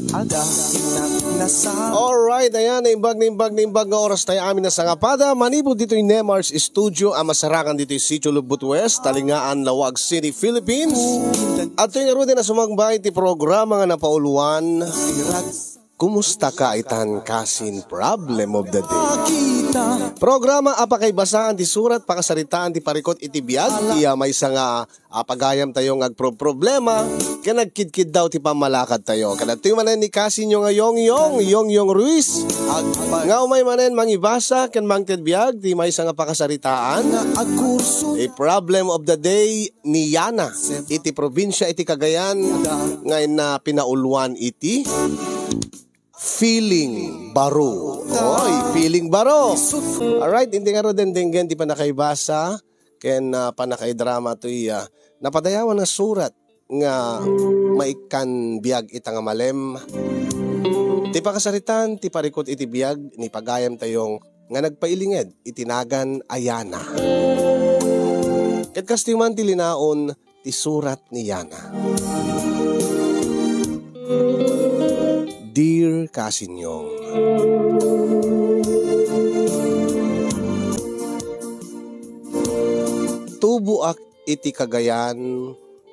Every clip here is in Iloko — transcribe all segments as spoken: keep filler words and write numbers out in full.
Ada, innak nasa. Alright, ayan, naimbag, naimbag, naimbag nga oras tayo amin na sangapada. Manipud ditoy Nemar's Studio, a masarakan ditoy Sitio Lubot West, Talingaan, Laoag City, Philippines. At tuwing aruden a sumangbay ti programa nga napauluan, Kumusta ka itan kasin problem of the day? Programa a pakaibasaan ti surat, pakasaritaan ti parikut iti biag, iya maysa nga a pagayam tayo nga agproproblema, ken agkidkiddaw ti pammalakad tayo. Kadagtoy manen ni kasinyo nga Yongyong, Yongyong Ruiz, nga umay manen mangibasa ken mangted biag ti maysa nga pakasaritaan, a problem of the day ni Yana, iti probinsia iti Cagayan, nga inna pinauluan iti feeling baro. Oy, feeling baro. Alright, indi nga ro denggen ti panakaibasa ken, ah, panakaidrama toy, ah, napadayawan nga surat nga maikkan biag ita nga malem. Ti pakasaritan ti parikut iti biag ni pagayam tayo nga nagpailinged iti nagan a Yana. Ket kastoy man ti linaon ti surat ni Yana. Dear Kasinyong, tuboak iti Cagayan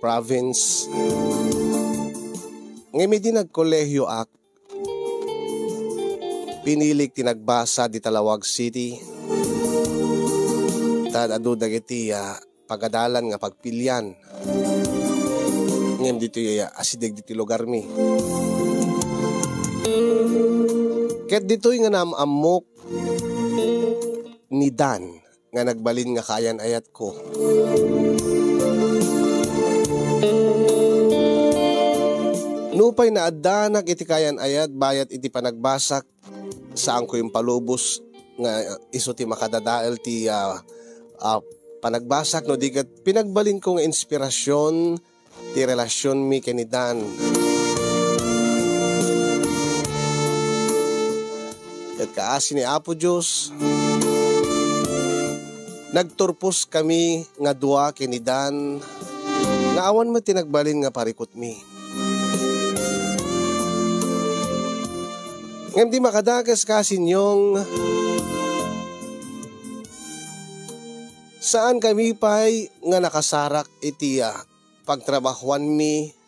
Province. Ngem idi nagkolehioak, pinilik ti nagbasa dita Laoag City. Ta adu dagiti, ah, pagadalan nga pagpilian. Ngem ditoy, ah, asideg ditoy lugarmi. Ket ditoy nga naam-ammok ni Dan nga nagbalin nga kaayan-ayatko. Nupay naaddanak iti kaayan-ayat bayat iti panagbasak, saanko impalubos nga isu ti makadadael ti, ah, ah, panagbasak, no di ket pinagbalinko nga inspirasyon ti relasionmi ken ni Dan. Ket kaasi ni Apo Dios, nagturposkami nga dua ken ni Dan nga awan met ti nagbalin nga parikutmi. Ngem di makadakes, Kasinyong, saankami pay nga nakasarak iti, ah, pagtrabahoanmi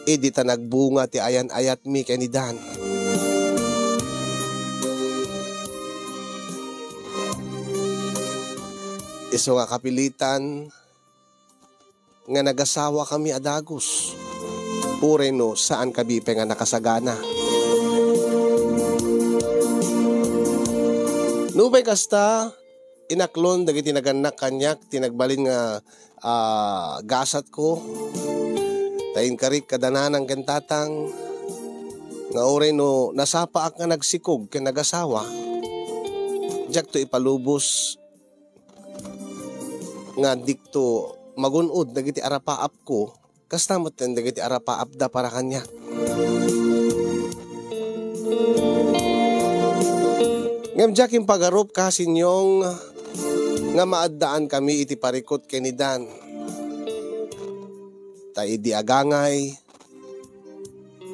idi ta nagbunga ti ayan-ayatmi ken ni Dan. Isu nga kapilitan nga nagasawakami a dagus. Uray no saankami pay nga nakasagana. Nupay kasta, inaklon dagiti nagannak kaniak ti nagbalin nga, ah, gasatko. Ta inkarik kada nanang ken tatang nga uray no nasapaak nga nagsikog ken nagasawa, diakto ipalubos nga dikto magun-od dagiti arapaapko, kasta met ken dagiti arapaapda para kaniak. Ngem diak impagarup, Kasinyong, nga maaddaankami iti parikut ken ni Dan. Ta idi agangay,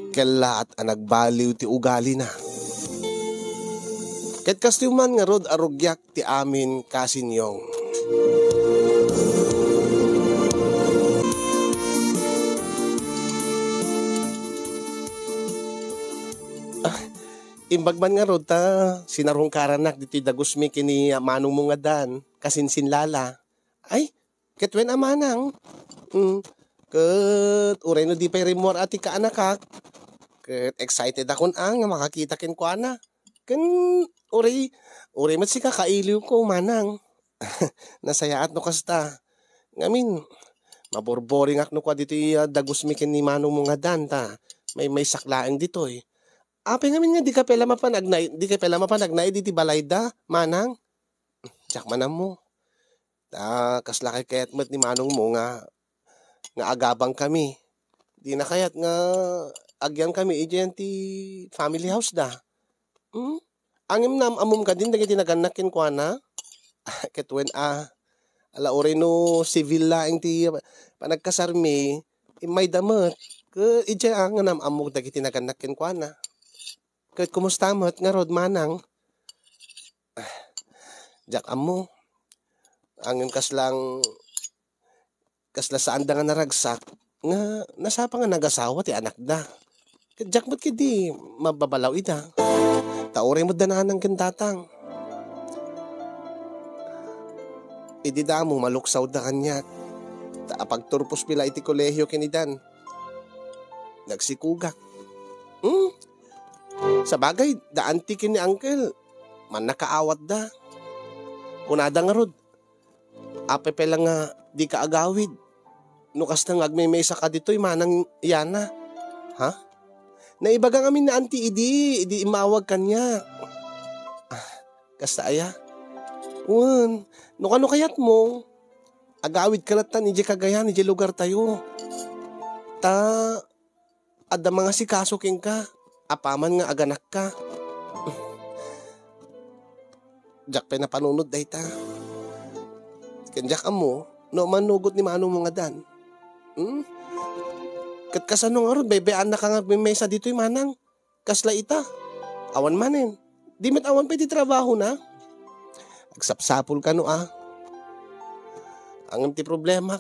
kellaat a nagbaliw ti ugalina. Ket kastoy man ngarud a rugiak ti amin, Kasinyong. Ah, imbag man ngarud ta sinarungkarannak ditoy dagusmi ken ni manongmo nga Dan, kasinsinlala. Ay, ket wen a manang. Mm. Ket uray no di pay rimmuar a ti kaanakak, ket excited akon a nga makakita kenkuana. Ken uray, uray met sika kailiwko, manang. Nasayaat no kasta. Ngamin, maburboringak no kua ditoy, ah, dagusmi ken ni manongmo nga Dan ta maymaysak laeng ditoy. Apay ngamin nga dika pay la mapan agnaed, dika pay la mapan agnaed iti balayda, manang? Diak man ammo. Ta kasla kay kayat met ni manongmo nga, nga agabangkami. Dina kayat nga agyamkami idiay ti family house da. Hmm? Ngem naam-ammom kadin dagiti nagannak kenkuana? Ket wen a, ala, uray no civil laeng ti panagkasarmi, immayda met. Ket idiay a nga nam-ammok dagiti nagannak kenkuana. Ket kumusta met ngarud, manang? Diak ammo. Ngem kasla, kasla saanda nga naragsak nga nasapa nga nagasawa ti anakda. Ket diak met ketdi mababalaw ida. Ta uray met da nanang ken tatang. Idi damo, maluksawda kaniak. Ta apagturposmi la iti kolehio ken idan. Nagsikugak. Hmm? Sabagay, da anti ken ni uncle, mannakaawatda. Kunada ngarud, "Apay pay la nga dika agawid no kasta nga agmemesa ka ditoy, manang Yana?" Ha? Naibaga ngamin ni auntie idi, idi immawag kaniak. Ah, kasta aya? Wen, no kano kayatmo, agawid ka lattan idiay Cagayan, idiay lugartayo. Ta, adda mangasikaso kenka, apaman nga aganakka. Diak pay napanunot dayta. Ken diak ammo no manugot ni manongmo ngadan. Hmm? Ket kasano ngarud, bay-bay-annaka nga agmemesa ditoy, manang? Kasla ita? Awan manen. Di met awan pay ti trabahona? Agsapsapul kano a. Ngem ti problema,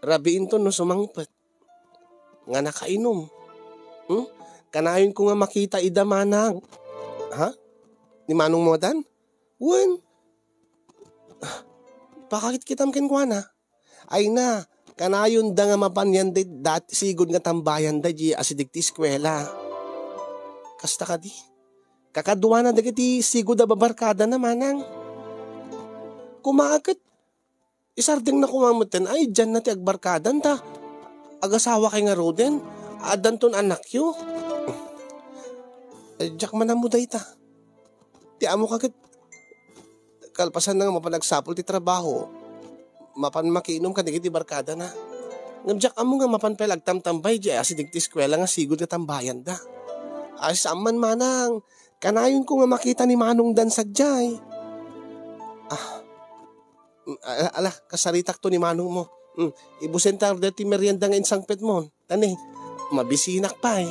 rabiinto no sumangpet nga nakainum. Hmm? Kanayonko nga makita ida, manang. Ha? Ni manongmo ngadan? Wen. Pakakitkitam kenkuana. Ay na, kanayonda nga mapan yan day dat-, sigud nga tambayanda di asideg ti eskuela. Kasta kadi? Kakaduana dagiti sigud a babarkadana, manang. Kumaket, isardengna koma metten a idianna ti agbarkadan ta agasawakay ngaruden, addanton annakyo. Ay, diak man ammo dayta. Ti ammoka ket, kalpasanna nga mapan agsapul ti trabaho, mapan makiinum kadagiti barkadana. Ngem diak ammo nga mapan pay la agtamtambay di asideg ti eskuela nga sigud nga tambayanda. Ay, saan man, manang, kanayonko nga makita ni Manong Dan sadiay. Ah, mm, ala, ala, kasaritakto ni manongmo. Mm, ibusenta daytoy merienda nga insangpetmon. Tani, mabisinak pay.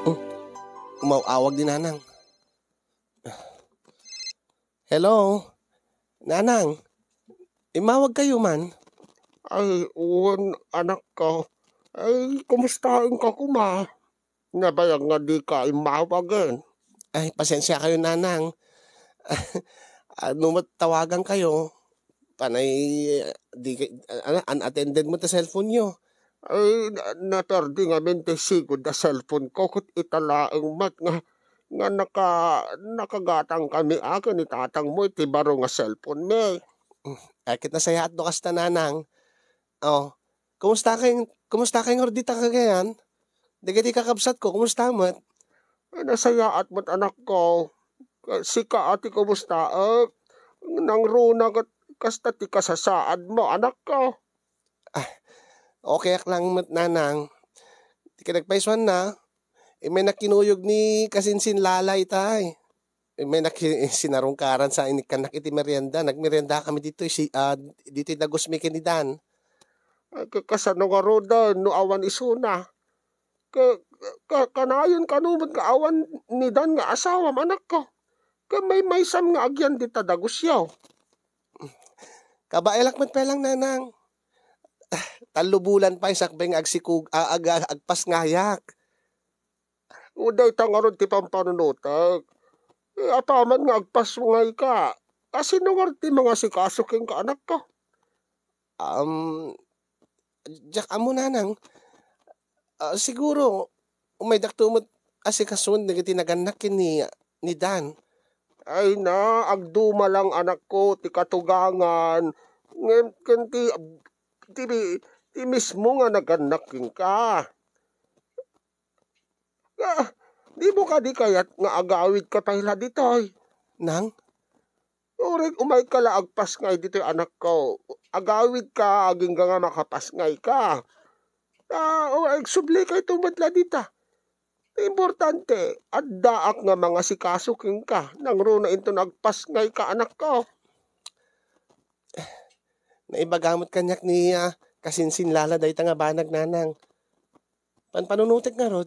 Oh, umaw-awag ni Nanang. Hello? Nanang, immawag kayo man? Ay, wen, anakko. Ay, kumustaenka koma? Nabayag nga dika immawagen. Ay, pasensya kayo, Nanang. Ano met tawagan kayo? Panay, di kay-, ano, unattended mo ta cellphone nyo. Ay, na-, naperdi ngamin ti sigud a cellphone ko, ket ita laeng met nga, nga naka-, nakagatang kami a ken ni tatang mo iti baro nga cellphone mi. Ay, ket nasayaat no kasta, Nanang. Oh, kumusta kay, kumusta kay ngarud dita Cagayan? Dagiti kakabsat ko, kumusta met? Ay, nasayaat met, anakko. Sika a ti kumustaek? Nangruna ket kasta ti kasasaad mo, anakko. Ah, okay ak lang met, Nanang. Ti kinagpaisuanna, imay nakinuyog ni kasinsin Lala itay. Imay naki-, sinarungkaran sa inikkannak iti merienda. Nagmerienda kami ditoy si, ah, ditoy Dagos mi ken ni Dan. Ay, ka-, kasano ngaruden no awan isuna? Ka-, ka-, kanayon kano met nga awan ni Dan nga asawam, anakko. Ket maymaysam nga agyan dita Dagosyo. Kabaelak met pay lang, Nanang. Tallo bulan pay sakbay nga agsikug-, a-, ag-, agpasngayak. O, dayta ngarud ti pampanunotek. Eh, apaman nga agpasngayka, a, sino ngarud ti mangasikaso kenka, anakko? Um, diak ammo, Nanang. Ah, siguro, umaydakto met asikasuen dagiti nagannak ken ni, ni Dan. Ay na, agduma lang, anakko, ti katugangan. Ngem ken ti, ti, ti mismo nga nagannak kenka. Ah, dimo kadi kayat nga agawidka pay la ditoy? Nang? Uray umayka la agpasngay ditoy, anakko. Agawidka agingga nga makapasngayka. Ah, o, agsublikayto met la dita. Importante, addaak nga mangasikaso kenka, nangruna inton agpasngayka, anakko. Naibaga met kaniak ni, ah, kasinsinlala dayta nga banag, nanang. Panpanunotek ngarud,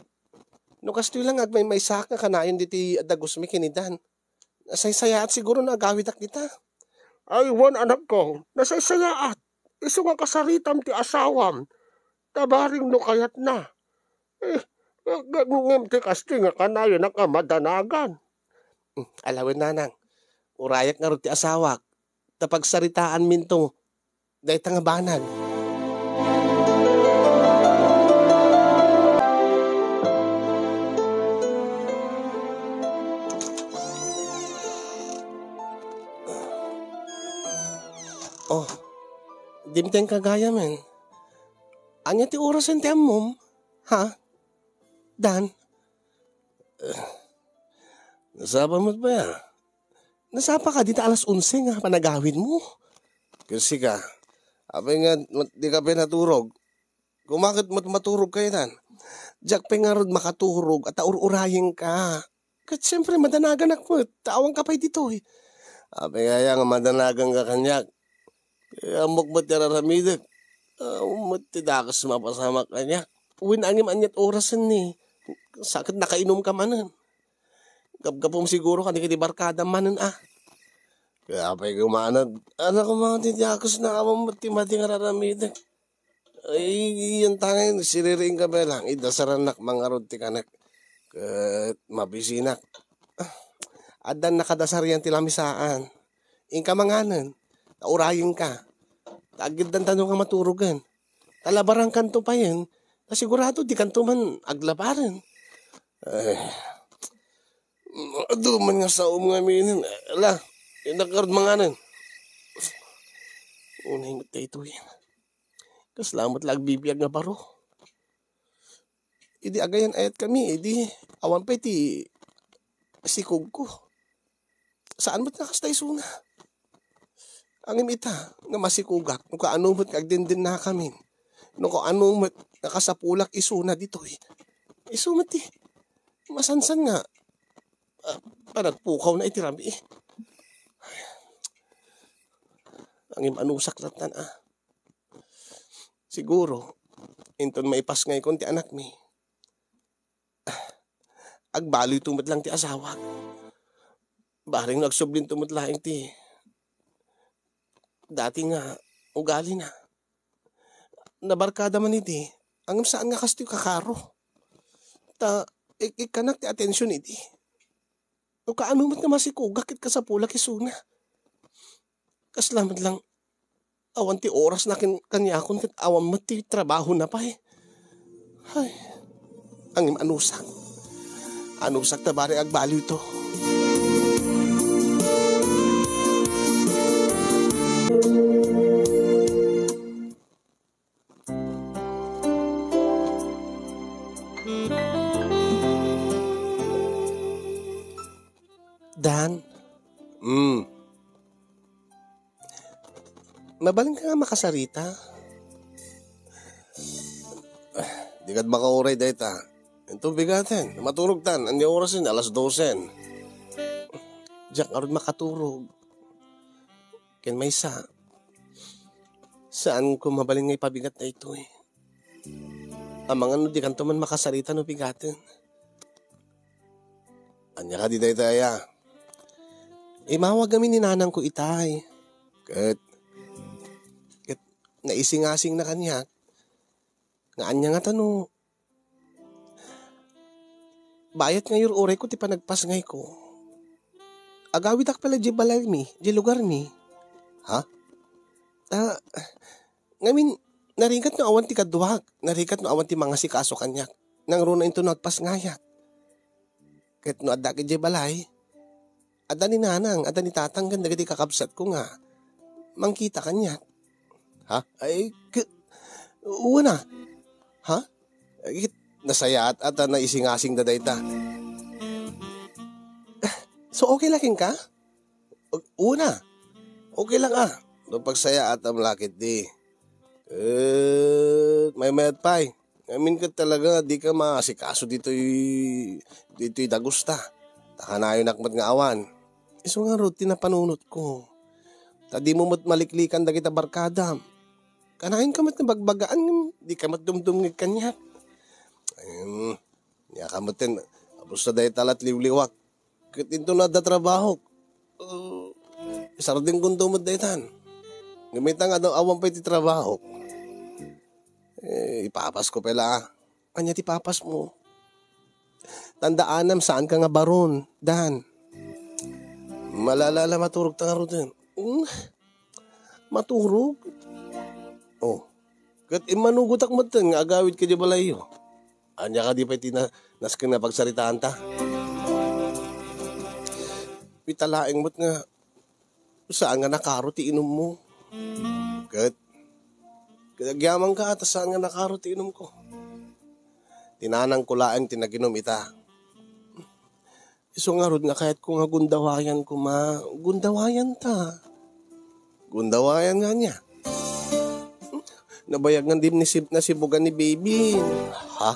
no kastoy lang nga agmaymaysaak nga kanayon ditoy dagusmi ken ni Dan. Nasaysayaat siguro no agawidak dita. Ay, wen, anakko, nasaysayaat. Isu nga kasaritam ti asawam. Ta bareng no kayatna. Eh, nga-, nga-, ngem ti kastoy nga kanayonak a madanagan. Hmm, ala wen, nanang. Urayak ngarud ti asawak. Ta pagsaritaanminto dayta nga banag. Oh, dimteng ka gayamen. Ania ti orasen ti ammom? Ha? Dan? Eh, nasapa met pay, a? Nasapa kadi ta alas onse nga panagawidmo? Ket sika, apay nga mat-, dika pay naturog? Kumaket met maturog kayo, Dan? Diak pay ngarud makaturog, ta ur-urayenka. Ket siempre, madanaganak met, ta awanka pay ditoy. Apay aya nga madanaganka kaniak? Kaya ammok met ti araramidek. Awan met ti dakes mapasamak kaniak. Wen, ngem aniat orasen ni? Sa ket nakainomka manen. Gapgapum siguro kadagiti barkadam manen, a. Kaya apay kumanad, anak ko, mga ti dakes na awan met ti madi nga araramidek. Ay, yan tangin, siririing ka ba lang? Idasarannak mangarud ti kanek. Ket mabisinak. Ah, addan nakadasarian ti lamisaan. Inka manganen, ta urayenka. Ta agiddan tano nga maturogen. Ta labarankanto payen, ta sigurado dikanto man aglabaren. Ay, adu man nga saom nga aminen. Ala, inakard manganen. Unay met daytoy. Kasla met la agbibiag nga baro. Idi agayan-ayatkami, idi awan pay ti sikogko. Saan met nga kasta isuna. Ngem ita, nga masikogak, no kaano met nga agdendennakamin, no kaano met nga kasapulak isuna ditoy. Isu met ti masansan nga, ah, panagpukawna iti rabii. Ngem anusak lattan, a. Siguro, inton maipasngaykon ti anakmi, agbaloyto met lang ti asawak. Bareng no agsublinto met laeng ti dati nga ugalina. Nabarkada man idi, ngem saan nga kastoy kakaro. Ta ik-, ikkanak ti atensiyon idi. No kaano met nga masikogak ket kasapulak isuna. Kasla met lang awan ti oras na ken-, kaniakon ket awan met ti trabahona pay. Ay, ngem anusak. Anusak ta bareng agbaliwto. Dan? Mm. Mabalinka nga makasarita? Di kad makauray dayta. Inton bigaten, maturogtan, ania orasen? Alas dosen. Diak ngarud makaturog. Ken maysa, saanko mabalin nga ipabigat daytoy. Amangan no dikanto man makasarita no bigaten. Ania kadi daytay a? Imawag amin ni nanangko itay. Ket, ket naisingasingna kaniak nga ania ngata no bayat nga ur-urayko ti panagpasngayko. Agawidak pay la diay balaymi, diay lugarmi. Ha? Ah, ngamin, narigat no awan ti kaduak, narigat no awan ti mangasikaso kaniak. Nangruna inton nagpasngayak. Ket no adda idiay balay, adda ni nanang, adda ni tatang, ken dagiti kakabsatko nga mangkita kaniak. Ha? Ay, ket, wen a. Ha? Ay, ket, nasayaat a ta naisingasingda dayta. So, okay la kenka? Wen a. Okay lang a. No pagsayaatam la ketdi. Ket, maymayat pay. Amin ket talaga, dika maasikaso ditoy, ditoy dagusta. Ta kanayonak met nga awan. Isu ngarud ti napanunotko. Ta dimo met maliklikan dagita barkadam. Kanayonka met nga bagbagaan, dika met dumdumngeg kaniak. Em, nia ka metten, apos ta dayta lat liwliwak. Ket intono adda trabahok. Uh, isardengkonto met daytan. Ngem ita nga daw awan pay ti trabahok. Eh, ipapasko pay la. Ania ti papasmo? Tandaanam, saanka nga baron, Dan. Malala, maturog ta ngaruden. Hmm? Maturog? Oh. Ket immanugotak metten nga agawid kadi balayyo. Ania kadi pay ti na-, nasken nga pagsaritaanta? Ita laeng met nga saan nga nakaro ti inummo. Ket, ket agyamanka ta saan nga nakaro ti inumko. Ti nanangko laeng ti naginum ita. Isu ngarud nga kayatko nga gundawayan koma, gundawayanta. Gundawayan nga ania? Nabayag nga di ni sib-, nasibugan ni baby. Ha?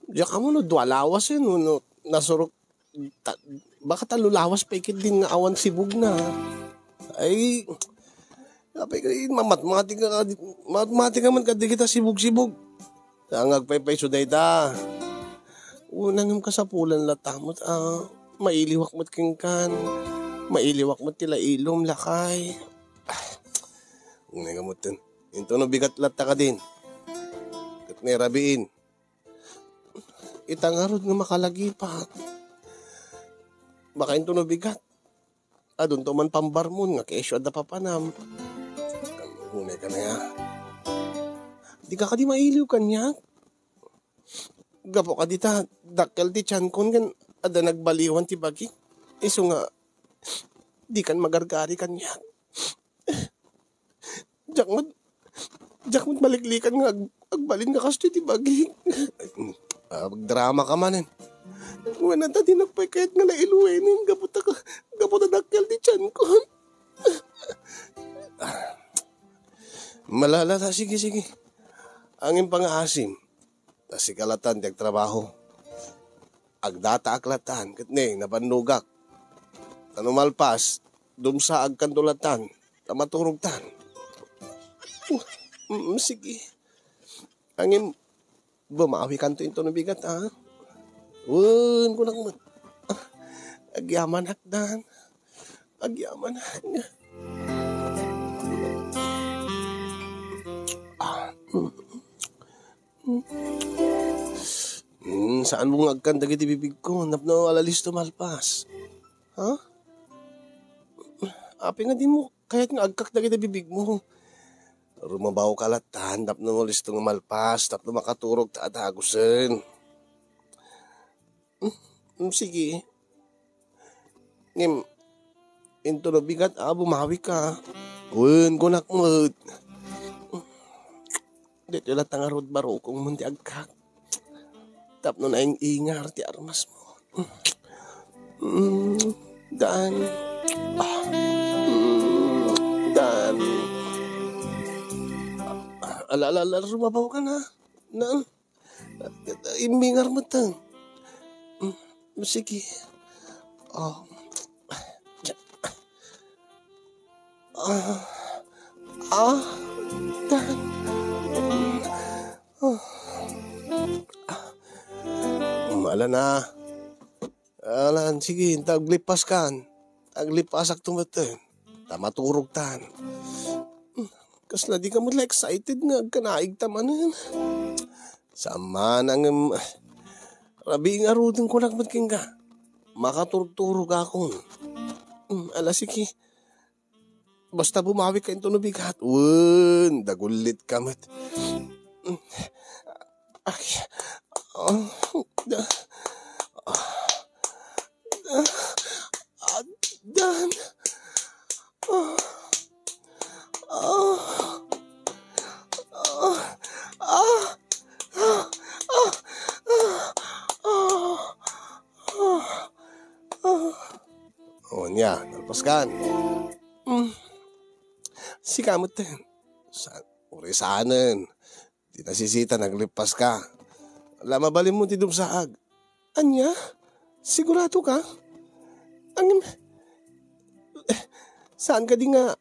Diak ammo no dua lawas yan, no, no, nasurok, ta-, baka tallo lawas pay ketdin nga awan sibugna. Ay, apay ka, eh, mamatmatika ka, mamatmatika man kadagita sibug-sibug. Saan nga agpaypayso dayta? Una ngem kasapulan latta met, ah, mailiwak met kenkan. Mailiwak met ti lailom, lakay. Ah, unay ka metten. Intono bigat latta kadin. Ket ni rabiin. Ita ngarud nga makalagipat. Baka intono bigat. Adunto man pambarmon nga kesyo adda papanam. Unay ka na ya. Dika kadi mailiw kaniak? Gapu kadita, dakkel ti tiankon ken adda nagbaliwan ti bagik. Isu nga, dikan magargari kaniak. Diak met, diak met maliklikan nga ag-, agbalin nga kastoy ti bagik. Ah, magdrama ka manen. Wen, ata dinak pay kayat nga nailuwenen gapu ta ka-, gapu ta dakkel ti tiankon. Malala ta, sige, sige. Angin pangaasim. Ta sika latan ti agtrabaho. Agdataak latan, ket ne, nabannogak. Ta no malpas, dumsaagkanto latan, ta maturogtan. Uh, mm, sige. Angin, bumawikanto intono bigat, ha? Wen, kunak met. Ah, agyamanak, Dan. Agyamanak. Ah, mm. Hmm, saan mo nga agkan dagiti bibigko? Napno ala listo malpas. Ha? Apay nga di mo kayat nga agkak dagiti bibigmo? Rumabaw ka latan, tapno listo nga malpas, tapno makaturog ta adagusen. Hmm, sige. Ngem, intono bigat a bumawika. Wen, kunak met. Ditoy latta ngarud barukongmon ti agkak. Tapno naing-ingar ti armasmo. Mm, Dan. Ah, mm, Dan. Ala, ala, ala, rumabaw ka na. Na, Imbingar met. Mm, sige. Oh. Ah. Ah. Dan. Ah. Ala na. Alan, sige, inta aglipaskan. Aglipasakto met. Ta maturogtan. Kasla di ka met la excited nga agkanaigta manen. Saan man ngem, rabii ngaruden kunak met kenka. Makaturturogakon. Mm, ala, sige. Basta bumawika intono bigat. Wen, dagullit ka met. Mm. Ay. Ah, da-, ah, ah, Dan. Ah. Ah. O, nia, nalpaskan. Mm. Sika met ten. Sa-, Saanen. Ti nasisita, naglippaska. Ala, mabalinmo ti dumsaag. Ania? Sigurado ka? Ang, saan ka di nga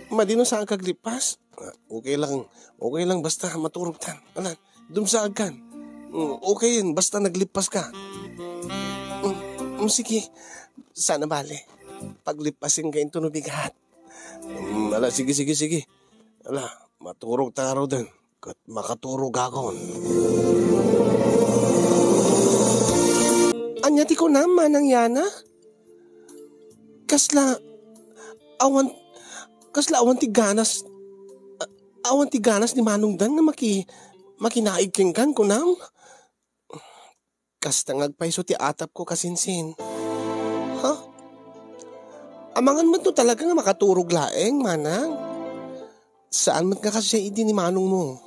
madi no saan ka aglippas? Ah, okay lang. Okay lang, basta maturog tan. Ala, dumsaag kan. Mm, okay yan, basta naglippas ka. Mm, mm, sige. Sana bale. Paglippasin ka into no bigat. Mm, ala, sige, sige, sige. Ala, maturog ta ngaruden. Ket makaturogakon. Ania ti kunam, Manang Yana? Kasla awan, kasla awan ti ganas, a-, awan ti ganas ni Manong Dan nga maki-, makinaig kenkan, kunam? Kasta nga agpayso ti atapko, kasinsin. Ha? Amangan met no talaga nga makaturog laeng, manang. Saan met nga kasdiay idi ni manongmo?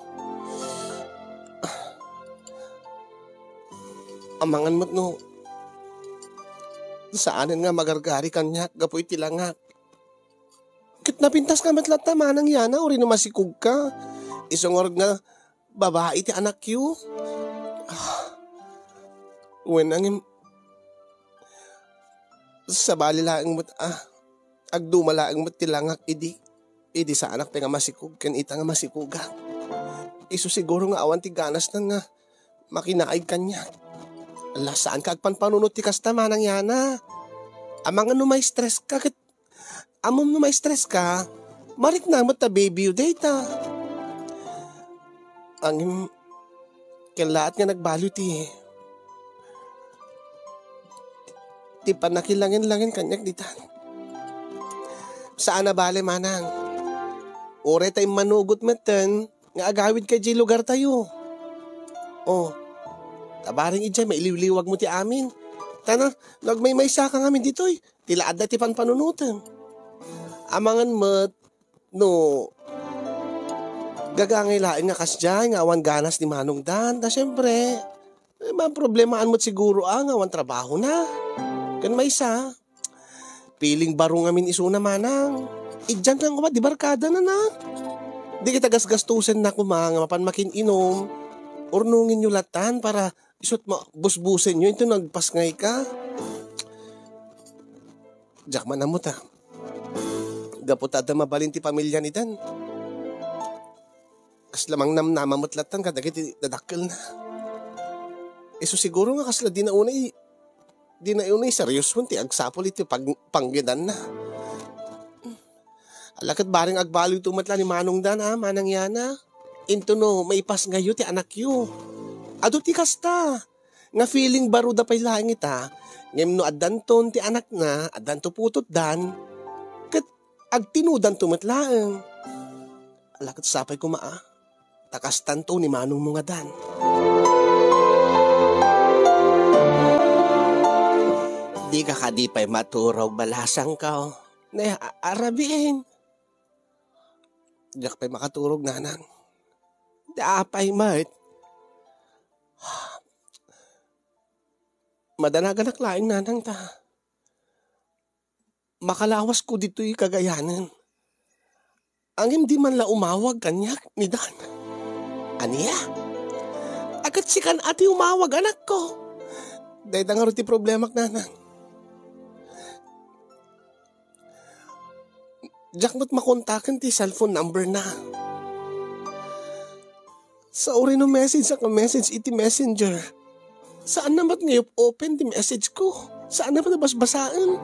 Amangan met no saanen nga magargari kaniak gapu iti langak. Ket napintas ka met latta, Manang Yana, uray no masikog ka. Isu ngarud nga babai ti anakyo. Ah, wen, ngem, sabali laeng met, ah, agduma laeng met ti langak idi, idi saanak pay nga masikog ken ita nga masikogak. Isu siguro nga awan ti ganasna nga makinaig kaniak. Ala, saanka agpanpanunot ti kasta, Manang Yana. Amangan no ma-stress ka ket Ammom no ma-stress ka, marikna met ta baby-yo dayta. Ngem, kellaat nga nagbaliw ti, ti pannakilangin-langin kaniak ditan. Saan a bale, manang. Uray ta immanugot metten nga agawidka idiay lugartayo. O, ta bareng idiay mailiwliwagmo ti amin. Ta no, no agmaymaysa ka ngamin ditoy, ti la adda ti panpanunotem. Amangan met no gagangay laeng nga kasdiay nga awan ganas ni Manong Dan. Ta siempre, eh, maproblemaan met siguro a nga awan trabahona. Ken maysa, feeling baro ngamin isuna, manang. Idian lang koma di barkadana na. Di kita gasgastusenna koma nga mapan makin-inom. Urnongenyo latan para isu't mabusbusenyo inton agpasngayka. Diak man ammo ta. Gapu ta adda mabalin ti pamilya ni Dan. Kasla mangnamnama met latan kadagiti dadakkelna. Isu siguro nga kasla dina unay, dina unay serioson ti agsapul iti pag-, panggedanna. Ala ket bareng agbaliwto met la ni Manong Dan, a, Manang Yana. Into no maipasngayyo ti anakyo. Adu ti kasta. Nga feeling baruda pay laeng ita, ngem no addanton ti anakna, addanto putotdan, ket agtinudanto met laeng. Ala ket sapay koma a, ta kastanto ni manongmo nga Dan. Dika kadi pay maturog, balasangko. Ne, a-, arabien. Diak pay makaturog, nanang. Di apay met. Madanaganak laeng, nanang, ta makalawasko ditoy Cagayanen. Ngem di man la umawag kaniak ni Dan. Ania? Agat sikan a ti umawag, anakko. Dayta ngarud ti problemak, nanang. Diak met makontaken ti cellphone number na. Sa uray no message a message iti messenger. Saan na met nga op-open ti message ko. Saan na met a basbasaen.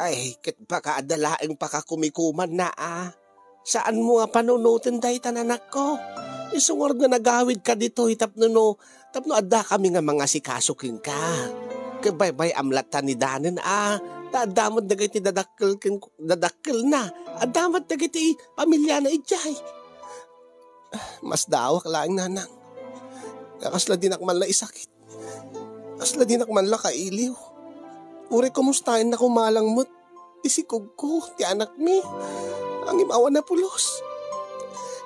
Ay, ket baka adda laeng pakakumikuman na a. Saan mo nga panunoten dayta, anakko. Isu ngarud nga nagawid ka ditoy tapno no, tapno adda kami nga mangasikaso kenka. Ket baybay-am latta ni Danen a, ta adda met dagiti dadakkel ken, dadakkelna. Adda met dagiti pamilyana idiay. Masdaawak laeng, nanang. Nga kasla dinak man la isakit. Kasla dinak man la kailiw. Uray kumustaen na koma lang met ti sikogko, ti anakmi. Ngem awan a pulos.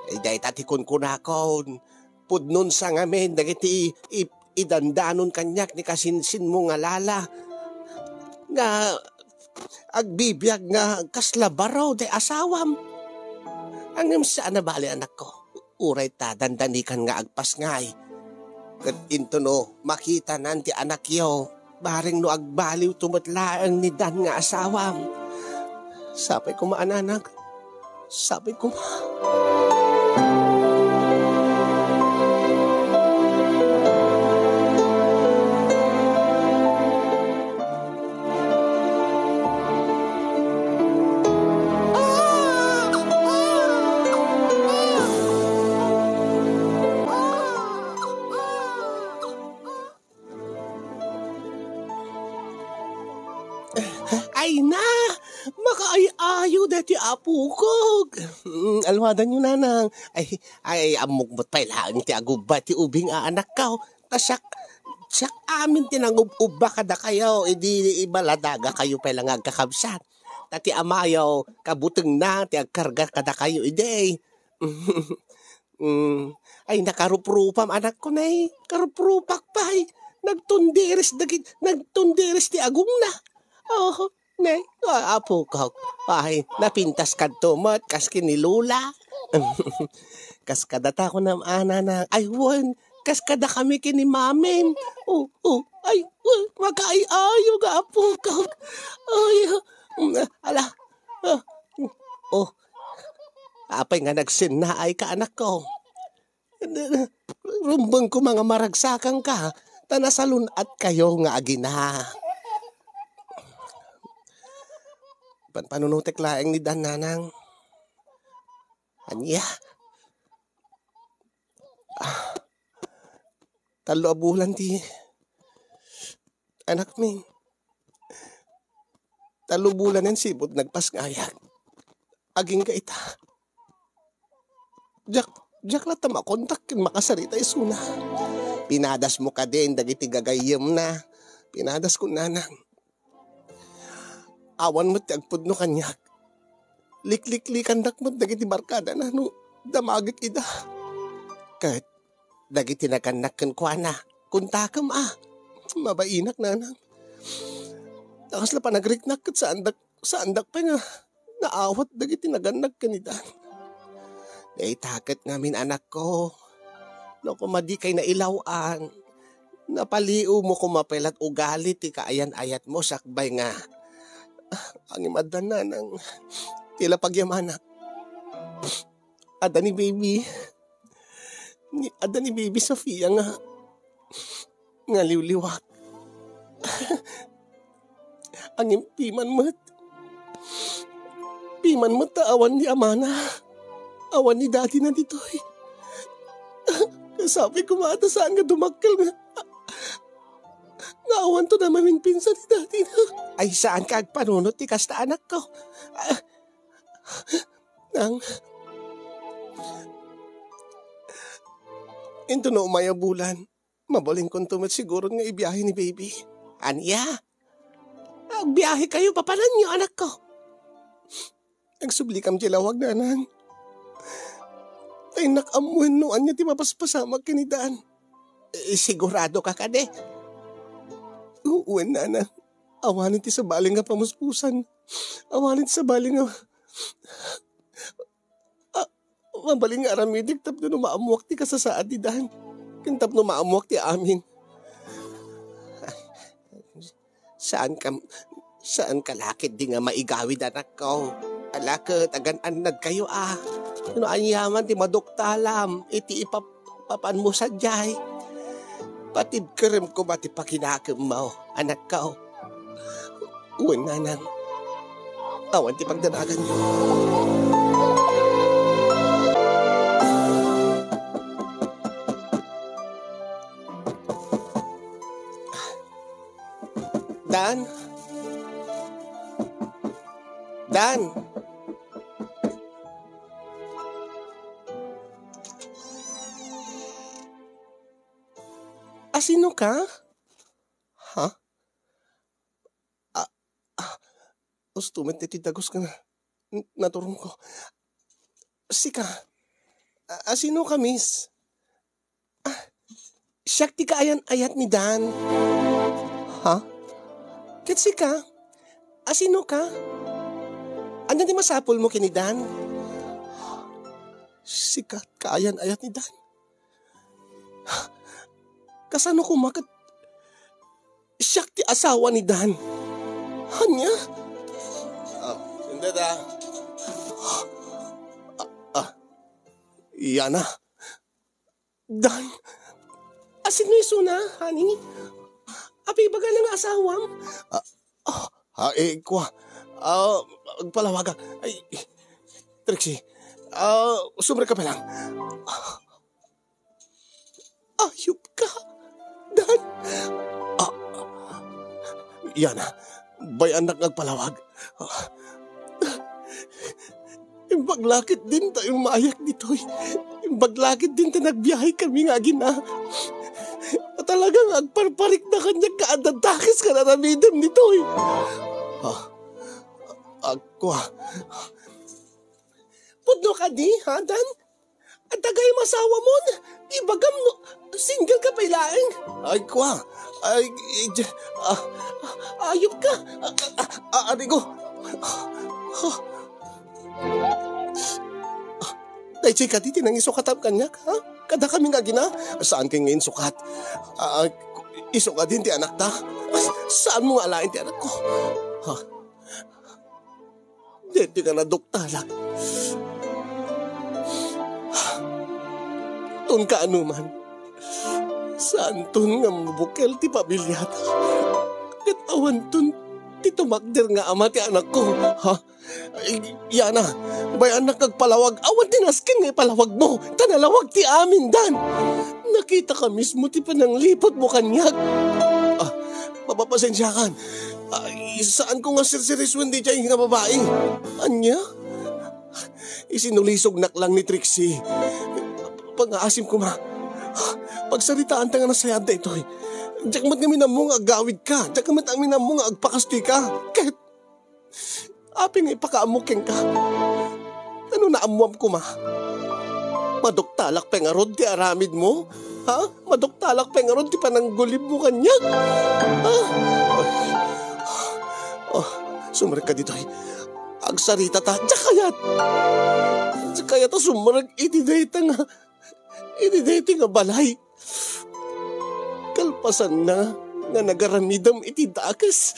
Ay, dayta ti kunkunakon. Pudnon sa ngamin dagiti i-, idandanon kaniak ni kasinsinmo nga lala. Nga agbibiag nga kasla baro ti asawam. Ngem saan a bale, anakko. Uray ta dandanikan nga agpasngay. Ket intono makitanan ti anakyo, bareng no agbaliwto met laeng ni Dan nga asawam. Sapay koma, anakko. Sapay koma. Ay na! Makaay-ayo daytoy apokok! Mm, alwadanyo, nanang. Ay, ay, ammok met pay laeng ti agubba ti ubing a anakko. Ta siak, siak amin ti nangub-ubba kadakayo, idi ibaladagakayo pay la nga agkakabsat. Ta ti amayo, kabutengna ti agkarga kadakayo idi. Mm. Ay, nakaruprupam, anakko, nay. Karuprupak pay. Nagtundiris dagit-, nagtundiris ti agongna. Oh, nay, a-, apokok. Ay, napintas kadto met, kas ken ni Lola. Kas kadata ko nam, anana. Ay, wen, kas kadakami ken ni Mamim. Oh, oh, ay, wen, makaay-ayo nga apokok. Ay, mm, ala. Ah, oh, apay nga nagsennaayka, anakko? Rumbeng koma nga maragsakanka, ta nasalun-atkayo nga agina. Panpanunotek laeng ni Dan, nanang. Ania? Ah, tallo a bulan ti anakmi. Tallo bulanen sipud nagpasngayak. Agingga ita. Diak, diak latta makontak ken makasarita isuna. Pinadasmo kadin dagiti gagayyemna. Pinadaskon, nanang. Awan met ti agpudno kaniak. Likliklikandak met dagiti barkadana no damagek ida. Ket dagiti nagannak kenkuana, kontakem a. Mabainak, nanang. Ta kasla panagriknak ket saandak, saandak pay nga naawat dagiti nagannak ken ni Dan. Dayta ket ngamin, anakko. No koma dikay nailaw-an, napaliiwmo koma pay la't ugali ti kaayan-ayatmo sakbay nga, ah, angim adda, nanang, ti la pagyamanak. Adda ni baby. Ni, adda ni baby Sofia nga, nga liwliwak. Ngem piman met. Piman met ta awan ni amana. Awan ni daddy na ditoy. Kasabi ko, mata, saan nga dumakkel nga, nga awan to na maminpinsan ni daddy na. Ay, saan ka agpanunot ti kasta, anakko? Ah, nang, into no umay a bulan, mabalinkonto met siguro nga ibiyahe ni baby. Ania? Agbiyahe kayo, papananyo, anakko? Agsublikam ti lawag, nanang. Ay, nakaammoen no ania ti mapaspasamak ken ni Dan. Eh, sigurado ka kadi? Wen, nanang. Awanen ti sabali nga pamuspusan. Awanen ti sabali nga, ah, mabalin nga aramidek tapno no maammoak ti kasasaad ni Dan. Ken tapno maammoak ti amin. Saan ka, saan ka la ketdi nga maigawid, anakko? Ala ket agan-annad kayo a. No aniaman ti maduktalam iti ipap-, papanmo sadiay. Patibkerem koma ti pakinakemmo, anakko. Wen, nanang. Awan ti pagdanagan. Dan? Dan? Asino ka? Ha? Ah, ah, usto met ti dagus nga na-, naturongko. Sika? A-, asino ka, miss? Ah, siak ti kaayan-ayat ni Dan. Ha? Ket sika? Asino ka? Ania ti masapulmo ken ni Dan? Sika ti kaayan-ayat ni Dan. Kasano koma ket siak ti asawa ni Dan? Ania? Ah, sandali, ah. Ah, ah. Yana. Dan, asino isuna, honey? Apay ibagana nga asawam? Ah, ah, ah, eh, kua. Ah, agpalawag ka. Ay, Trixie, ah, sumrek ka pa lang. Ayop ka, Dan. Ah, Yana, bay-annak nga agpalawag. Ah, imbag la ketdin ta immayak ditoy. Imbag la ketdin ta nagbiahekami nga agina. Talaga nga agparparikna kaniak nga adda dakes nga aramidem ditoy. Ah, ah, kua. Pudno kadi, ha, Dan? Adda gayam asawamon? Ibagam no single ka pay laeng. Ay, kua. Ay, ija-, ah, ayop ka. Ah, ah, ah, Arigo. Ah, daytoy kadi ti nangisukatam kaniak, ha? Kadakami nga agina? Saan kay nga insukat? Ah, isu kadin ti anakta? Saanmo nga alaen ti anakko? Ha? Daytoy nga naduktalak. Ton kaanoman, saanton nga mabukel ti pamiliata. Ket awanton ti tumakder nga ama ti anakko. Ha? Ay, Yana, bay-annak nga agpalawag. Awan ti nasken nga ipalawagmo. Ta nalawag ti amin, Dan. Nakitaka mismo ti panangliputmo kaniak. Ah, mapapasensiakan. Ay, saanko nga serseriosoen daydiay nga babai. Ania? Isinulisognak lang ni Trixie. Pangaasim koma. Pagsaritaanta nga nasayaat daytoy. Diak met ngamin ammo nga agawidka. Diak met ngamin ammo nga agpakastoyka. Ket apay nga ipakaammo kenka? Ano naammoam koma? Maduktalak pay ngarud ti aramidmo? Ha? Maduktalak pay ngarud ti pananggulibmo kaniak? Ha? Oh, sumrek ka ditoy. Agsaritata. Diak kayat. Diak kayat a sumrek iti dayta nga, iti dayta nga balay. Kalpasanna nga nagaramidam iti dakes,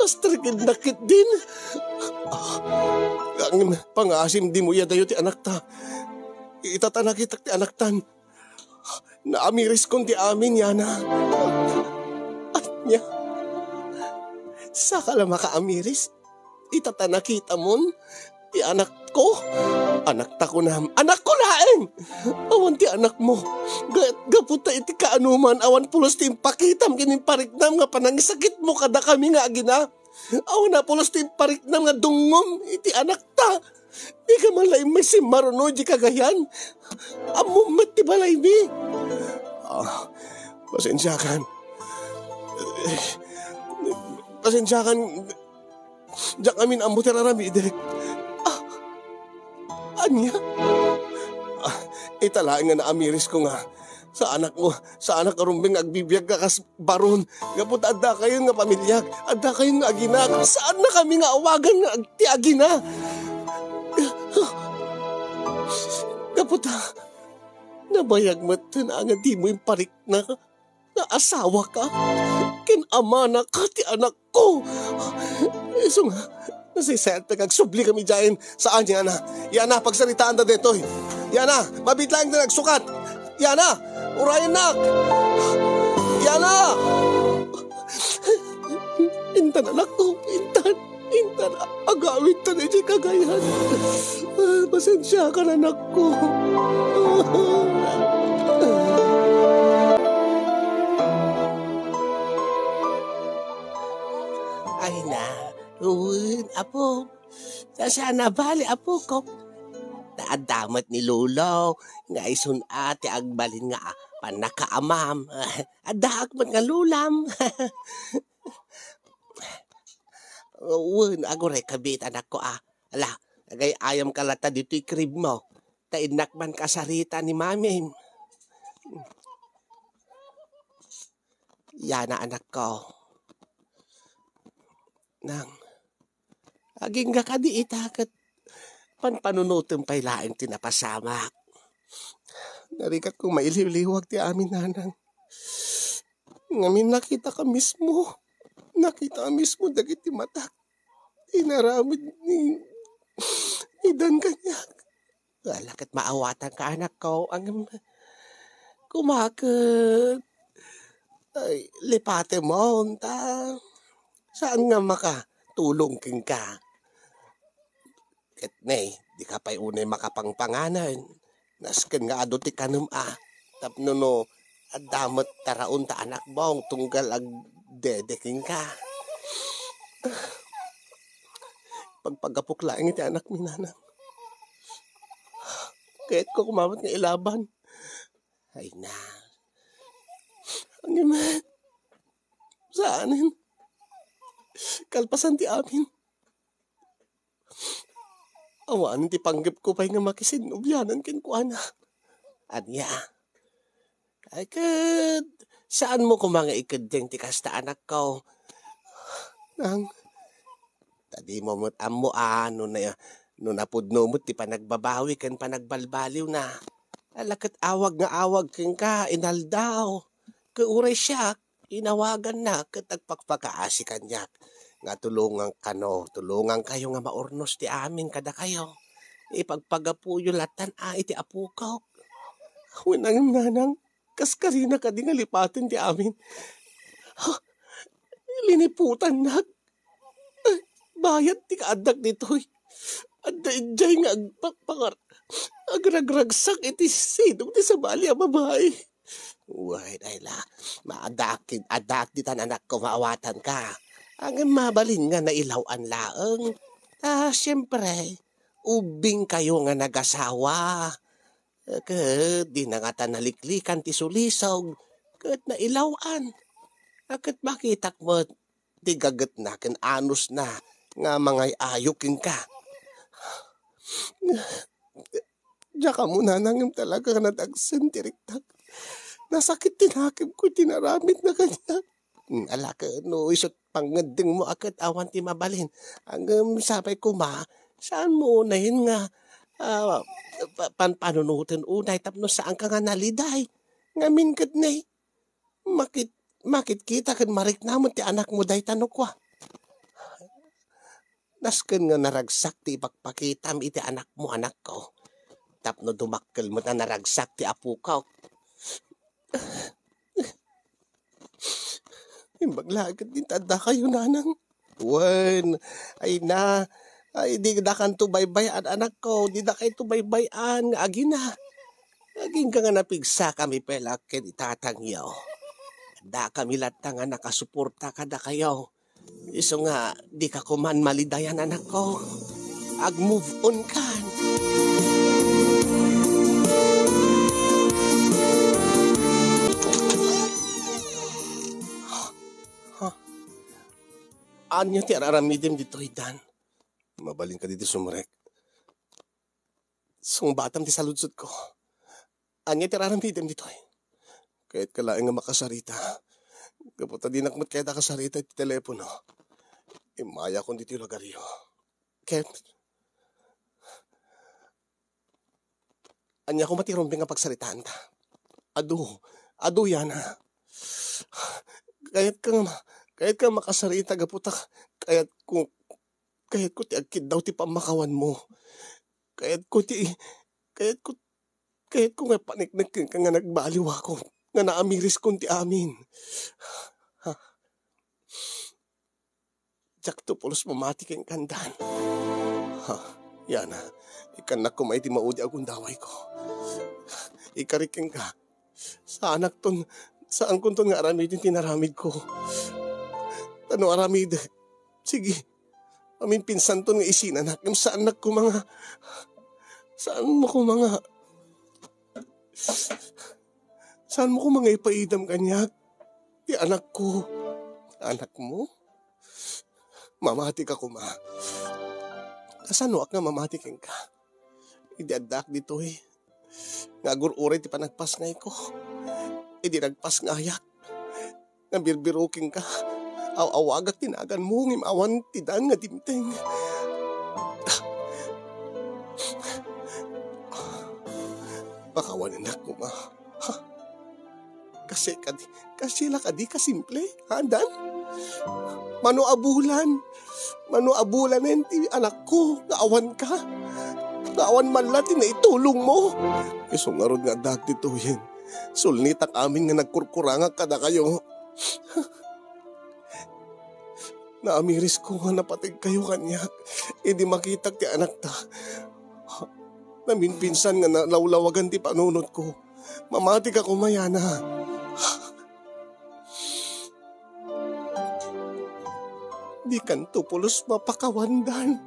astrikidnak ketdin. Ah, ngem pangaasim dimo iyadayo ti anakta. Ita ta nakitak ti anaktan. Naamiriskon ti amin, Yana. Ania? Saka la makaamiris? Ita ta nakitamon ti anakko. Anakta kunam. Anakko laeng! Awan ti anakmo. Ga-, gapu ta iti kaanoman, awan pulos ti impakitam ken impariknam nga panangisakitmo kadakami nga agina. Awan a pulos ti impariknam nga dungngom iti anakta. Dika man la immay simmaruno iti kagayan. Ammom met ti balaymi. Ah, pasensiakan. Pasensiakan. Diak amin ammo ti raramidek. Ah, ania? Ah, ita laeng nga naamirisko nga saanak mo, saanak a rumbeng nga agbibiag ka kas baron. Gapu ta addakayon nga pamiliak, addakayon nga aginak. Saannakami nga awagan nga ag-, ti agina. Gapu ta nabayag metten a nga dimo imparikna nga asawaka ken amanaka ti anakko. Isu nga, nasaysayaat nga agsublikami idiayen. Saan, Yana? Yana, pagsaritaanta daytoy. Yana, mabiit laeng ti nagsukat. Yana, urayennak. Yana! Intan, anakko, intan. Intan, agawidtan idiay kagayan. Ah, pasensiakan, anakko. Ay na, wen, apo. Ta saan a bali, apok. Ta adda met ni lolo nga isun a ti agbalin nga pannakaamam. Addaak met nga lolam. Wen, aguray kabiit, anakko, a. Ala, agay-ayamka latta ditoy kribmo. Ta innak man kasarita ni mamim. Yana, anakko. Nang, agingga kadi ita ket panpanunotem pay laeng ti napasamak. Narigat kong mailiwliwag ti amin, nanang. Ngamin nakita ka mismo. Nakita ka mismo dagiti matak. Inaramid ni, ni Dan kaniak. Ala ket maawatanka, anakko, ngem kumaket. Ay, lipatem ta saan nga makatulong kenka. Ket ne, dika pay unay makapangpanganen. Nasken nga adu ti kanem a. Tapno no, adda met taraon ta anak bong tunggal agdede kenka. Pagpagapok laeng iti anakmi, nanang. Kayatko kumamet nga ilaban. Ay na. Ngem, saanen. Kalpasan ti amin. Awanen ti panggepko pay nga makisinnubianan kenkuana. Ania? Ay ket, saanmo koma nga ikeddeng ti kasta, anakko. Nang, ta dimo met ammo a no na, no napudno met ti panagbabawi ken panagbalbaliwna. Ala ket awag nga awag kenka inaldaw. Ket uray siak, inawaganna ket agpakpakaasi kaniak nga tulongan kano, tulongankayo nga maurnos ti amin kadakayo. Ipagpagapuyo lattan a iti apokok. Wen, ngem, nanang, kas karina kadi nga lipaten ti amin. Ha? Liniputannak. Ay, bayat ti kaaddak ditoy. Adda idiay nga agpakpakar-, agragragsak iti sidong ti sabali a babai. Wen, ay la, maadakid, adak ditan anakko, maawatanka. Ngem mabalin nga nailaw-an laeng. Ta, siempre, ubbingkayo nga nagasawa. Ket dina ngata naliklikan ti sulisog, ket nailaw-an. A, ket makitak met ti gagetna ken anusna nga mangay-ayo kenka. Diak ammo, nanang, ngem talaga nga nadagsen ti riktak. Nasakit ti nakemko iti naramidna kaniak. Hmm, ala ket no isu ti pangngeddengmo a ket awan ti mabalin. Ngem sapay koma, saanmo unayen nga, ah, pa-, panpanunoten unay tapno saanka nga naliday. Ngamin ket ne, makit-, makitkita ket marikna met ti anakmo dayta no kua. Nasken nga naragsak ti ipakpakitam iti anakmo, anakko. Tapno dumakkel met a naragsak ti apokok. Imbag laeng ket din ta addakayo, nanang. Wen, ay na, ay, didakanto baybay-an, anakko, didakayto baybay-an nga agina. Agingga nga napigsakami pay la ken itatangyo. Dakami latta nga nakasuporta kadakayo. Isu nga, dika koman malidayan, anakko. Ag-move on kan. Ha? Ania ti ar-aramidem ditoy, Dan? Mabalin kadi ti sumrek. Sungbatam ti saludsodko. Ania ti ar-aramidem ditoy? Kayatka laeng nga makasarita. Gapu ta dinak met kayat a kasarita iti telepono. Immayakon ditoy lugaryo. Ket, ania koma ti rumbeng a pagsaritaanta? Adu, adu, Yana. Kayatka nga ma-, kayatka nga makasarita gapu ta kayatko, kayatko ti agkiddaw ti pammakawanmo. Kayatko ti, kayatko, kayatko nga ipaniknek kenka nga nagbaliwakon, nga naamiriskon ti amin. Ha? Diakto pulos mamati kenka, Dan. Ha, Yana, ikkannak koma iti maudi a gundawayko. Ikarik kenka. Saanakton, saankonton nga aramiden ti naramidko. Ta no aramidek, sige, maminpinsanton nga isinanak, ngem saannak koma nga, saanmo koma nga, saanmo koma nga ipaidam kaniak ti anakko. Anakmo? Mamatika koma. Kasanoak nga mamati kenka? Idi addaak ditoy, nga agur-uray ti panagpasngayko. Idi nagpasngayak, nga birbiro kenka, aw-awagak ti naganmo, ngem awan ti dan nga dimteng. Pakawanenak koma. Ha? Kasi kadi, kasi la kadi kasimple, ha, Dan? Mano a bulan? Mano a bulanen ti anakko nga awan ka? Nga awan man la ti naitulong mo? Isu ngarud nga addaak ditoyen. Sulnitak amin nga nagkurkurangak kadakayo. Naamirisko nga napateg kayo kaniak idi makitak ti anakta. Naminpinsan nga nalawlawagan ti panunotko. Mamatika koma, Yana. Dikanto pulos mapakawan, Dan.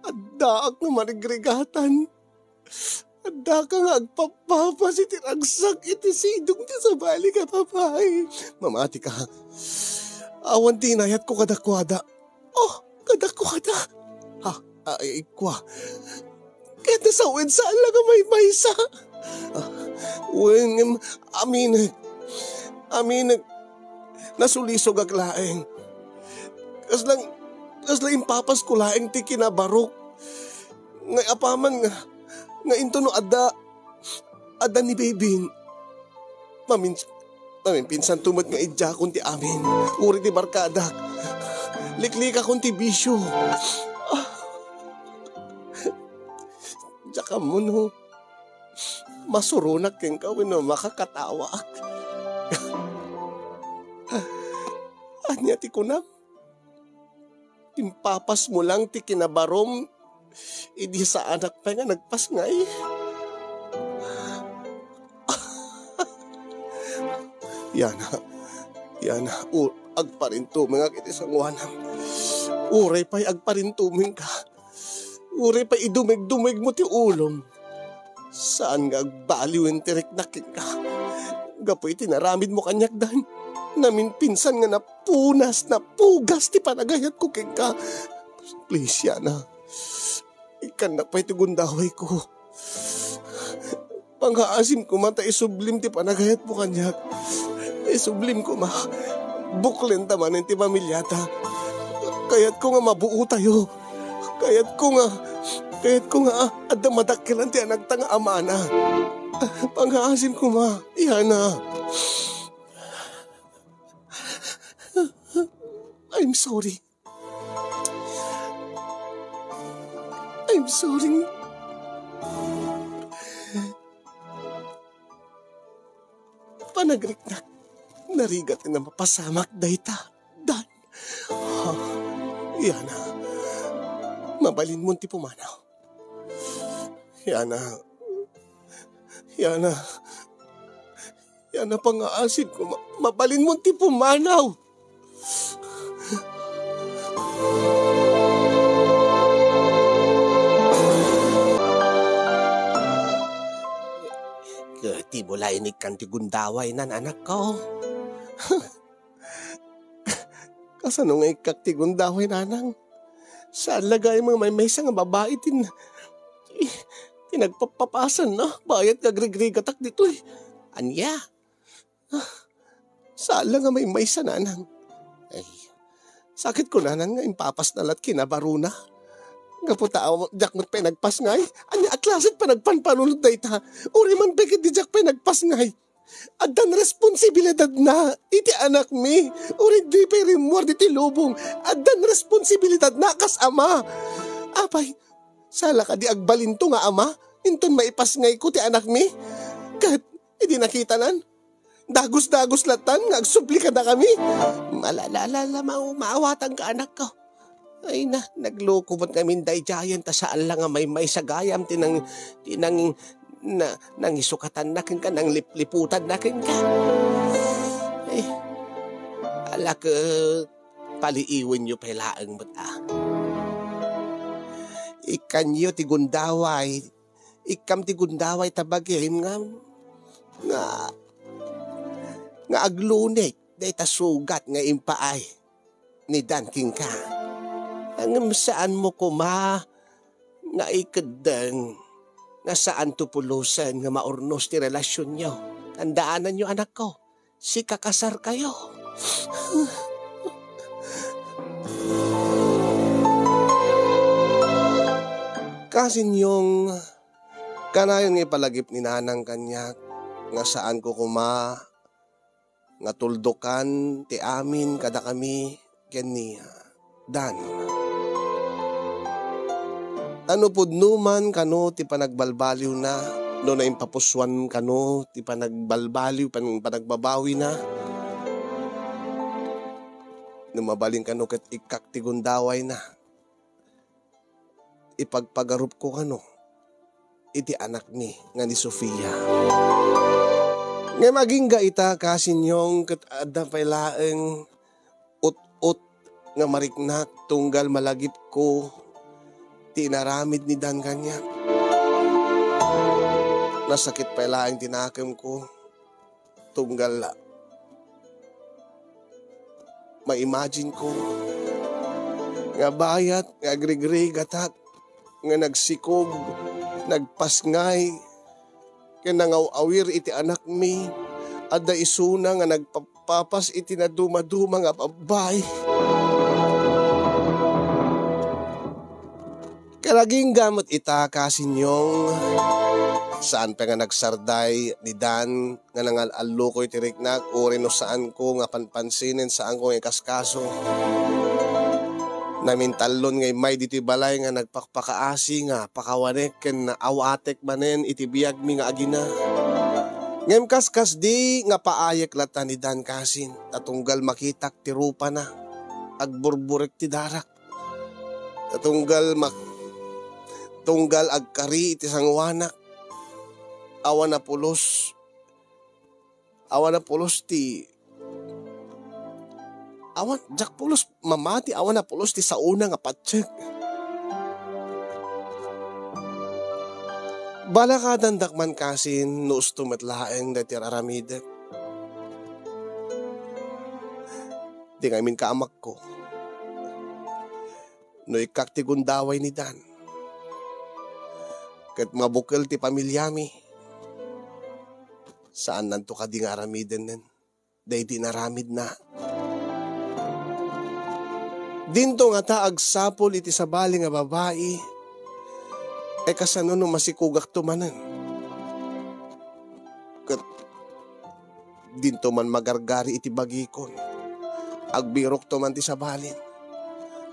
Addaak nga marigrigatan. Addaka nga agpappapas iti ragsak iti sidong ti sabali nga babai. Mamatika. Awan ti inayatko kadakuada. Oh, kadakuada. Ha, ay, kua. Ket nasawen saan la nga maymaysa. Ah, wen, ngem, aminek. Aminek. Nasulisogak laeng. Kaslang, kasla impapasko laeng ti kinabarok. Nga apaman nga, nga into no adda, adda ni Bebin. Mamin-, maminpinsanto met nga idiakon ti amin. Uri ti barkadak. Liklikakon ti bisio. Ah. Diak ammo no masuronak kenka wenno makakatawaak. Ania ti kunam? Impapasmo lang ti kinabarom idi saanak pay nga nagpasngay. Yana, Yana, u-, agparintumengak iti sangoanam. Uray pay agparintumengka, uray pay idumegdumegmo ti ulom. Saan nga agbaliwen ti riknak kenka. Gapu iti naramidmo kaniak, Dan, naminpinsan nga napunas, napugas ti panagayatko kenka. Please, Yana. Ikkannak pay ti gundawayko. Pangaasim koma ta isublim ti panagayatmo kaniak. Isublim koma. Buklenta manen ti pamiliata. Kayatko nga mabuotayo. Kayatko nga, kayatko nga, ah, adda madakkelan ti anakta nga amana. Pangaasim koma, Yana. I'm sorry. I'm sorry. Panagriknak. Narigat nga mapasamak dayta, Dan. Ha? Yana. Mabalinmon ti pumanaw. Yana. Yana. Yana, pangaasim koma, mabalinmon ti pumanaw. Ket dimo la inikkan ti gundaway, Nan, anakko. Kasano nga ikkak ti gundaway, nanang? Saan la gayam nga maymaysa nga babai ti, ti, ti nagpappapasan, no? Bayat nga agrigrigatak ditoy. Ania? Ah, saan la nga maymaysa, nanang. Ay, sakit ko, nanang, nga impapasna lat kinabarona. Gapu ta, aw, diak met pay nagpasngay. Ania a klase ti panagpanpanunot dayta? Uray man pay ket di diak pay nagpasngay. Addan responsibilidadna iti anakmi. Uray di pay rimmuar ditoy lubong, addan responsibilidadna kas ama. Apay, saan la kadi agbalinto nga ama inton maipasngayko ti anakmi? Ket idi nakitanan, dagus-dagus lattan nga agsubli kadakami. Malalala, ma-, maawatanka, anakko. Ay na, nagloko met ngamin daydiayen ta saan la nga maymaysa gayam ti nang-, ti nang-, na-, nangisukatanna kenka, nanglipliputanna kenka. Eh, ala ket paliiwenyo pay laeng met a. Ikkanyo ti gundaway, ikkam ti gundaway ta bagim nga, nga, nga aglunek dayta sugat nga impaay ni Dan kenka. Ngem saanmo koma nga ikeddeng nga saanto pulosen nga maurnos ti relasionyo. Tandaananyo, anakko, sikakasarkayo. Kasinyong Kanayon nga ipalagip ni Nanang kaniak nga saanko koma nga tuldokan ti amin kadakami ken ni Dan. Ta no pudno man kano ti panagbalbaliwna, no naimpapusuan kano ti panagbalbaliw, pan-, panagbabawina, no mabalin kano ket ikkak ti gundawayna, ipagpagarupko kano iti anakmi nga ni Sofia. Ngem agingga ita, kasinyong, ket adda pay laeng ut-ot nga mariknak tunggal malagipko ti inaramid ni Dan kaniak. Nasakit pay laeng ti nakemko tunggal ma-imagine ko nga bayat nga agrigrigatak nga nagsikog, nagpasngay, ken nangaw-awir iti anakmi. Adda isuna nga nagpapapas iti nadumaduma nga babbai. Ket agingga met ita, kasinyong, saan pay nga nagsarday ni Dan nga nangal-allukoy ti riknak, uray no saanko nga panpansinen, saanko nga ikaskaso. Namintallon nga immay ditoy balay nga nagpakpakaasi nga pakawanek ken awatek manen iti biagmi nga agina. Ngem kaskasdi nga paayek latta ni Dan kasin, ta tunggal makitak ti rupana, agburburek ti darak. Ta tunggal mak-, tunggal agkari iti sangoanak, awan a pulos, awan a pulos ti, awan, diak pulos mamati, awan a pulos ti saona nga patiek. Balakadandak man kasin no usto met laeng daytoy aramidek. Di ngamin kaamakko no ikkak ti gundaway ni Dan ket mabukel ti pamiliami, saannanto kadi nga aramiden daydi inaramidna. Dinto ngata agsapul iti sabali nga babai, e kasano no masikogakto manen? Ket dinto man magargari iti bagikon. Agbirokto man ti sabalin.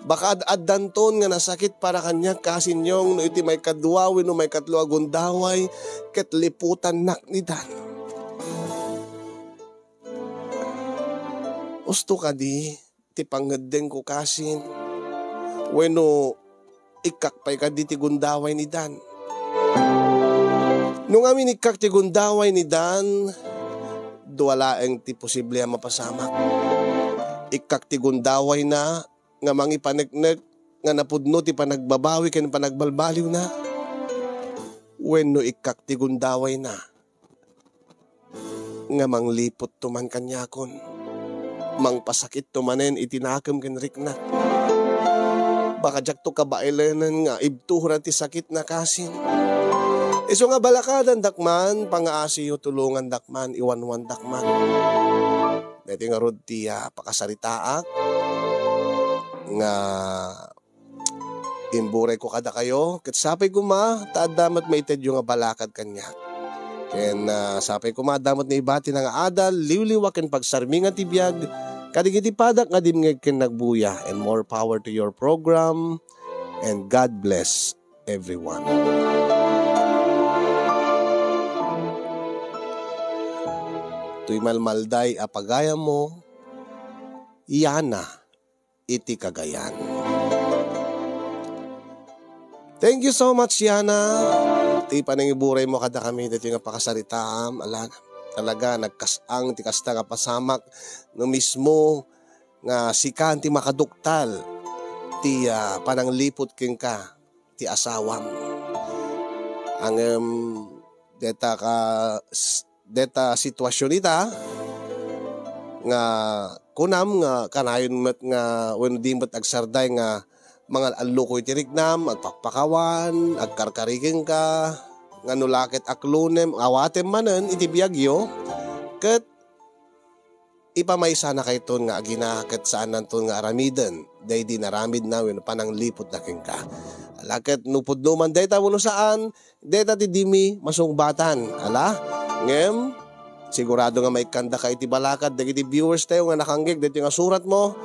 Baka ad-addanton nga nasakit para kaniak, kasinyong, no iti maikadua wenno maikatlo a gundaway ket liputannak ni Dan. Usto kadi ti pangngeddengko kasin, wenno ikkak pay kadi ti gundaway ni Dan? No ngamin ikkak ti gundaway ni Dan, dua laeng ti posible a mapasamak. Ikkak ti gundawayna nga mangipaneknek nga napudno ti panagbabawi ken panagbalbaliwna, wenno ikkak ti gundawayna nga mangliputto man kaniakon, mangpasakitto manen iti nakem ken riknak. Baka diakto kabaelenen nga ibturan ti sakitna kasin. Isu nga balakadandak man, pangaasiyo, tulongandak man, iwanwandak man. Daytoy ngarud ti, ah, pakasaritaak nga imburayko kadakayo, ket sapay koma ta adda met maitedyo nga balakad kaniak. Ken, ah, sapay koma adda met naibati nga adal, liwliwa ken pagsarmingan ti biag, kadagiti padak nga dimngeg ken nagbuya. And more power to your program. And God bless everyone. Toy malmalday a pagayammo, Yana iti Cagayan. Thank you so much, Yana. Ti panangiburaymo kadakami daytoy nga pakasaritaam, ala, talaga nagkas-ang ti kasta nga pasamak no mismo nga sika ti makaduktal ti, ah, panangliput kenka ti asawam. Ngem deta ka, s-, deta situasion ita nga kunam nga kanayon met nga wenno di met agsarday nga mangal-allukoy ti riknam, agpakpakawan, agkarkari kenka, nga no la ket aklonem, awatem manen iti biagyo, ket ipamaysanakayton nga agina ket saannanton nga aramiden. daydi naramidna wenno panangliputna kenka. Ala, ket no pudno man dayta wenno saan, dayta ti dimi masungbatan. Ala, ngem, sigurado nga maikkandaka iti balakad dagiti viewers tayo nga nakanggeg daytoy nga suratmo.